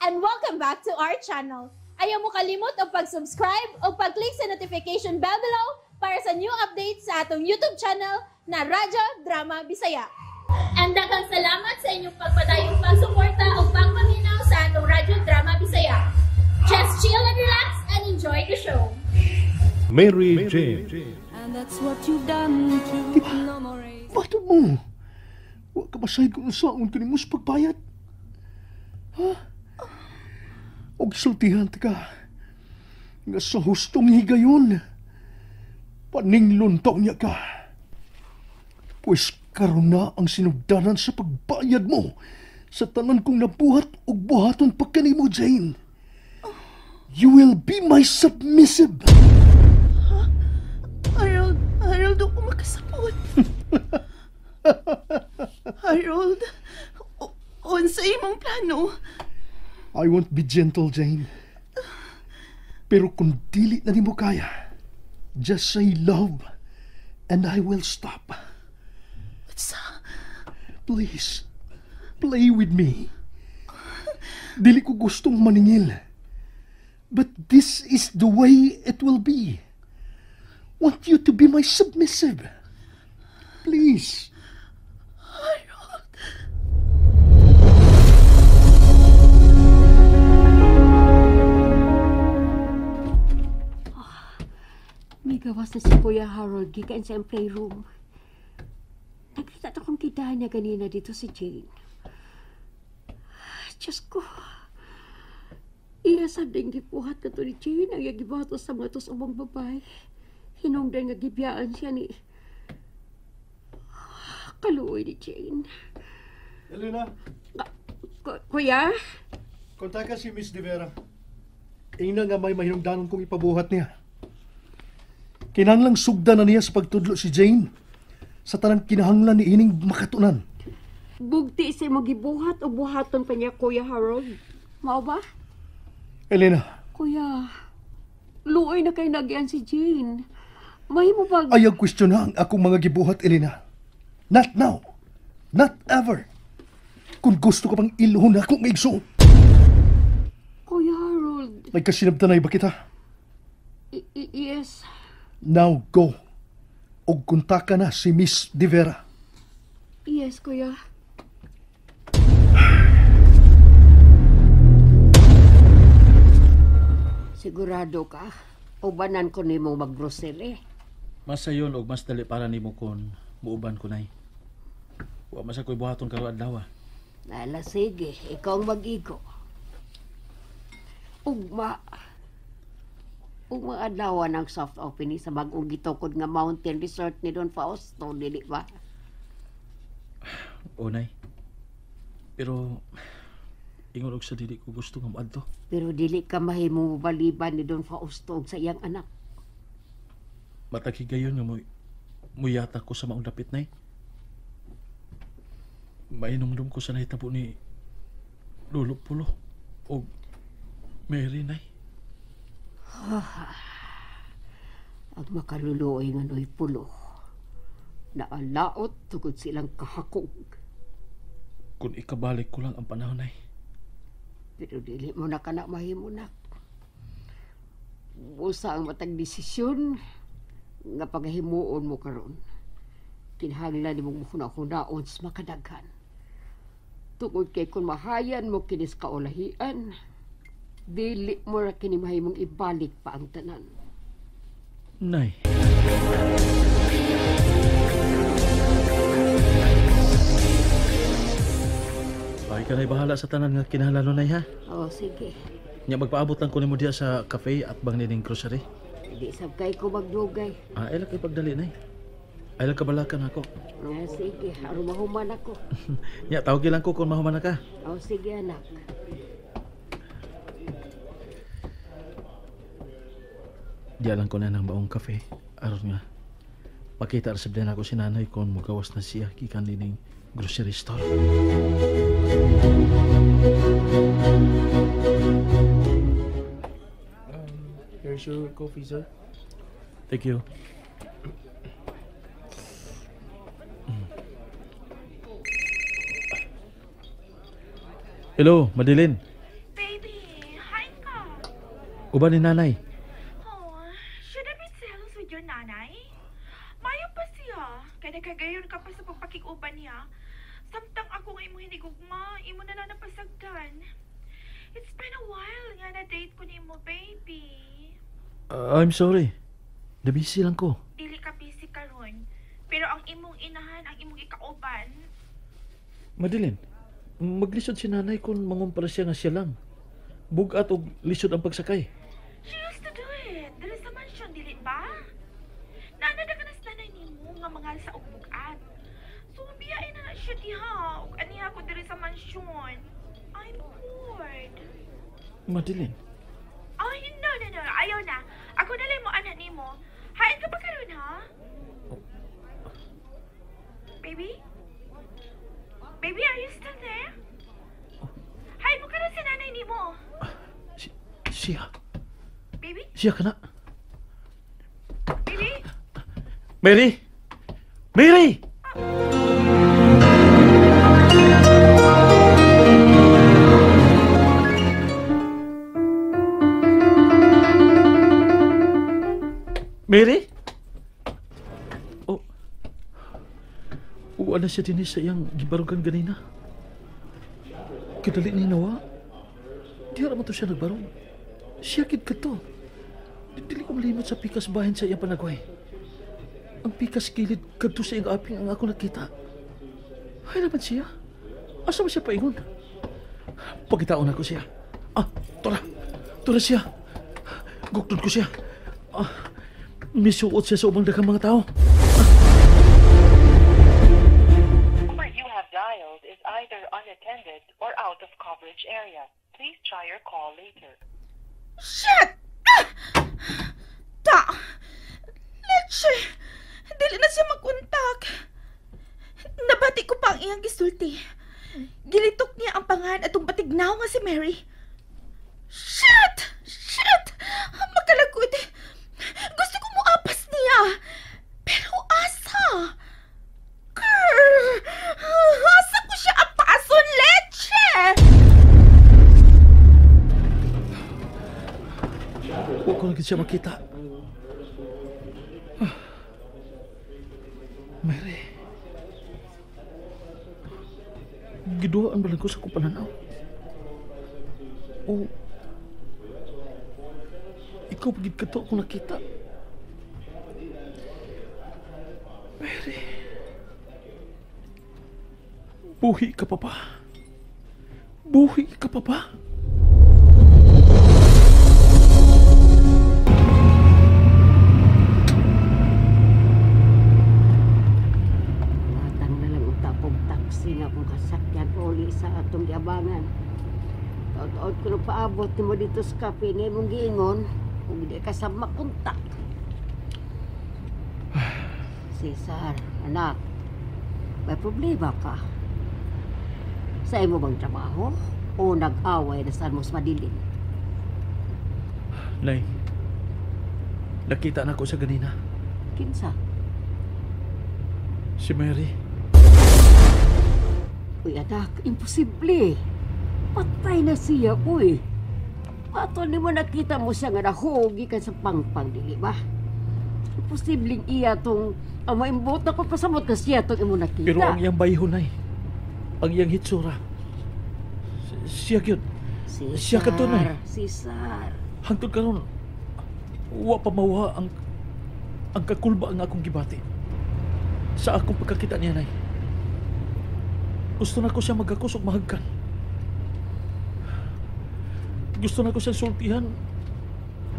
And welcome back to our channel. Ayaw mo kalimot og pag-subscribe o pag-click sa notification bell below para sa new updates sa atong YouTube channel na Radyo Drama Bisaya. And daghang salamat sa inyong pagpadayong pagsuporta o pagpaminaw sa atong Radyo Drama Bisaya. Just chill and relax and enjoy the show. Mary Jane. And that's what you've done to Diba? No more race. Bato mo! Wa ka masayod kung unsaon ka nimo sa pagbayad. Ha? Og sultihan ta ka. Nga sa hustong higayon, paninglon taon niya ka. Pues karon na ang sinugdanan sa pagbayad mo sa tanan kong nabuhat ug buhaton pa kanimo, Jane. You will be my submissive. Harold, Harold, ako makasabot. Harold, unsa imong plano? I won't be gentle, Jane. Pero kung dili na nimo kaya, just say love and I will stop. Sa? Please, play with me. Dili ko gustong maningil. But this is the way it will be. Want you to be my submissive. Please. Harold. May gawas na si Kuya Harold gikan sa iyang playroom. Nakita ta kong kidahan niya ganina dito si Jane. Diyos ko. Iya sa ding gipuhat na to ni Jane ang iyang gibuhat sa mga tos ubang babae. Hinungdan nga gibiyaan siya ni kaluoy ni Jane. Elena, Kuya? Kontaka si Miss De Vera. Ingna nga may mahinungdanon kong ipabuhat niya. Kinahanglang sugdan na niya sa pagtudlo si Jane sa tanang kinahanglan ni ining makatunan. Bugti sa imong gibuhat o buhaton pa niya, Kuya Harold. Mao ba? Elena. Kuya, luoy na kay nagyan si Jane. Mahimo bag... Ayaw question na ang akong mga gibuhat, Elena. Not now. Not ever. Kung gusto ka pang iluhon akong maigsoon. Kuya Harold. May kasinabtanay ba kita? Yes. Now go. Og kontaka na si Miss De Vera. Yes, Kuya. Sigurado ka? Ubanan ko nimo maggrocery. Mas sayon og mas dali para nimo kon muuban ko nay. Wa man sa ko'y buhaton karon adlaw. Nala, sige, ikaw ang mag-igo. Ugma. Ugma adlaw ng soft opening sa bagong gitukod nga mountain resort ni Don Fausto, dili ba? O, nay. Pero ingon og sa dili ko gusto nga moadto. Pero dili ka mahimong mobaliban ni Don Fausto og sa iyang anak. Matag higayon nga muyata ko sa maong dapit, nay. Mainumdum ko sa nahitabo ni Lolo Pulo og Mary, nay. Ang makaluluoy nga Noy Pulo, naalaot tungod silang kahakog. Kung ikabalik ko lang ang panahon, nay. Pero dili mo na ka na mahimo, nak. Busa ang matag desisyon nga pagahimuon mo karon. Kinahanglan nimong muhuna-hunaon sa makadaghan. Tungod kay kung mahayan mo kinis kaulahian, dili mo ra kini mahimong ibalik pa ang tanan. Nay. Ay ka na'y bahala sa tanan nga kinahanglan nay, ha? Oh, sige. Nya magpaabot lang ko nimo diha sa cafe at bang nining grocery. Di sab kay ko magdugay. Ah, ay lang kay pagdali nay. Ay lang kabalakan ako. Ah, sige, aron mahuman ako. Nya tawag lang ko kung mahuman na ka. Oh, sige anak. Diya lang ko na ng baong cafe. Aron nga. Pakita ra sab ako si nanay kung mugawas na siya gikan nining grocery store. Here's your coffee, sir. Thank you. Hello, Madeline. Baby, Uban ni nanay. Oh, should I be jealous with your nanay? Mayo pa siya. Kaya nagkagayon ka pa sa pagpakikuban niya. Samtang ako nga imong hinigugma, imo na lang napasagdan. It's been a while nga na-date ko nimo, baby. I'm sorry. Nabisi lang ko. Dili ka busy karon. Pero ang imong inahan, ang imong ikauban. Madeline, maglisod si nanay kung mangumpara siya nga siya lang. Bugat og lisod ang pagsakay. She used to do it. Dili sa mansion, dili ba? Naanada ka na sa nanay nimo nga mga sa og bugat. So, biyain na na siya diha. Og aniha ko diri sa mansion. I'm bored. Madeline. Ay, no. Ayaw na. Ako na lang mo anak nimo. Hain ka pa karon, ha? Oh. Baby? Baby, are you still there? Oh. Hain mo karon sa nanay nimo. Siya. Baby? Siya ka na. Baby? Mary! Mary! Mary? Oh. Wala siya din sa iyang gibarugan ganina. Kidali ni Nawa. Di ra man to siya nagbarog. Siya kid ka to. Dili ko malimot sa pikas bahin sa iyang panagway. Ang pikas kilid kadto sa iyang aping ang ako nakita. Ay naman siya. Asa man siya paingon? Pagkitaon ako siya. Ah, tora. Tora siya. Gugtod ko siya. Ah, misuot siya sa ubang daghang mga tao. The number you have dialed is either unattended or out of coverage area. Please try your call later. Shit! Ah! Ta! Leche! Dili na siya magkontak. Nabati ko pa ang iyang gisulti. Gilitok niya ang pangalan atong batignaw nga si Mary. Shit! Shit! Makalagod. Gusto ko muapas niya. Pero asa? Grrr! Asa ko siya apason, leche? Huwag ko na siya makita. Mary. Giduhaan ba lang ko sa akong pananaw? O, ikaw pagid ka to akong nakita. Mary. Buhi ka pa ba? Buhi ka pa ba? Matang na lang ang tapong taxi nga akong kasakyan uli sa atong giabangan. Taot-taot ko na paabot nimo dito sa kape nga imong giingon kung di ka sa makontak. Cesar, anak, may problema ka. Sa imo bang trabaho o nag-away na saan mo sa Madeline? Nay, nakita na ko sa ganina. Kinsa? Si Mary. Uy, anak, imposible. Patay na siya, uy. Patol ni mo nakita mo siya nga nahugi ka sa pangpang, dili ba? Imposibleng iya tong ang maimbot na ko pasamot ka siya tong imo nakita. Pero ang iyang bayhon, Nay, ang iyang hitsura, siya gyud. Cesar, Siya ka to, Nay. Cesar. Hangtod karon, wa pa mawa ang kakulba ang akong gibati. Sa akong pagkakita niya, Nay. Gusto na ko siya magakos ug mahagkan. Gusto na ko siya sultihan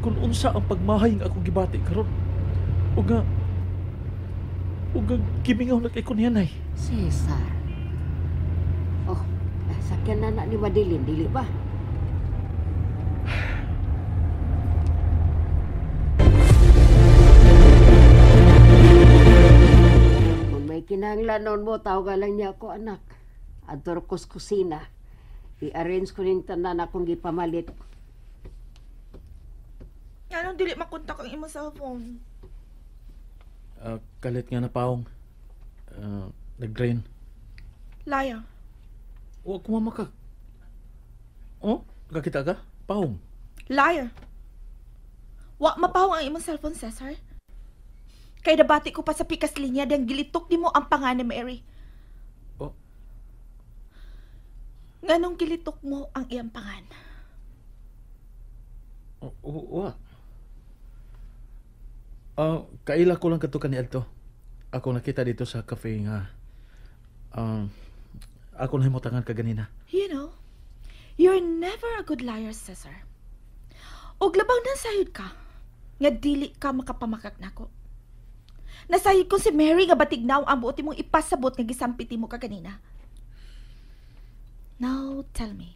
kung unsa ang pagmahay nga akong gibati karon. Ug nga gimingaw na kay ko niya, Nay. Cesar. Oh, sakyan na na ni Madeline, dili ba? Kung may kinahanglanon mo, tawagan lang niya ako, anak. Ador ko sa kusina. I-arrange ko ning tanan akong gipamalit. Anong dili makontak ang imong cellphone? Kalit nga na paong. Nag-drain. Laya. Huwag ko mamaka. Oh, nakakita ka? Paong. Liar. Wa mapaw ang imong cellphone, Cesar. Kay nabati ko pa sa pikas linya diyang gilitok nimo ang pangan ni Mary. Oh. Nganong gilitok mo ang iyang pangan? Wa. Kaila ko lang kadto kaniadto. Ako nakita dito sa cafe nga ako nahimutangan kaganina. You know, you're never a good liar, Cesar. Og labaw na sayod ka, nga dili ka makapamakak nako. Nasayod ko si Mary nga batignaw ang buot mong ipasabot nga gisampit mo kaganina. Now, tell me.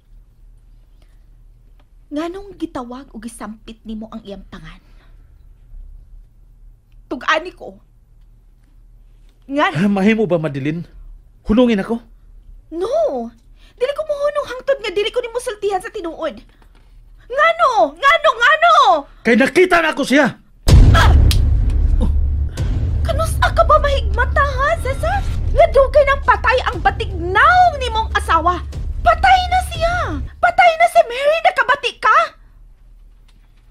Nganong gitawag o gisampit nimo ang iyang pangan? Tug-ani ko. Nga Mahimo ba, Madeline? Hunungin ako? No! Dili ko mohunong hangtod nga dili ko nimo sultihan sa tinuod. Ngano? Ngano? Ngano? Kay nakita na ako siya! Kanusa ka ba mahigmata ha, Cesar? Nga dugay nang patay ang batignaong nimong asawa. Patay na siya! Patay na si Mary, nakabati ka?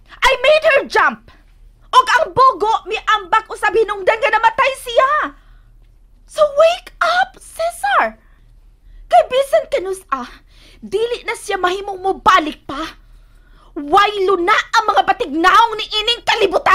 I made her jump! Og ang bogo miambak usab hinungdan nga namatay siya. So wake up, Cesar! Kay bisan kanus-a, dili na siya mahimong mobalik pa. Waylo na ang mga batignaong ni ining kalibutan!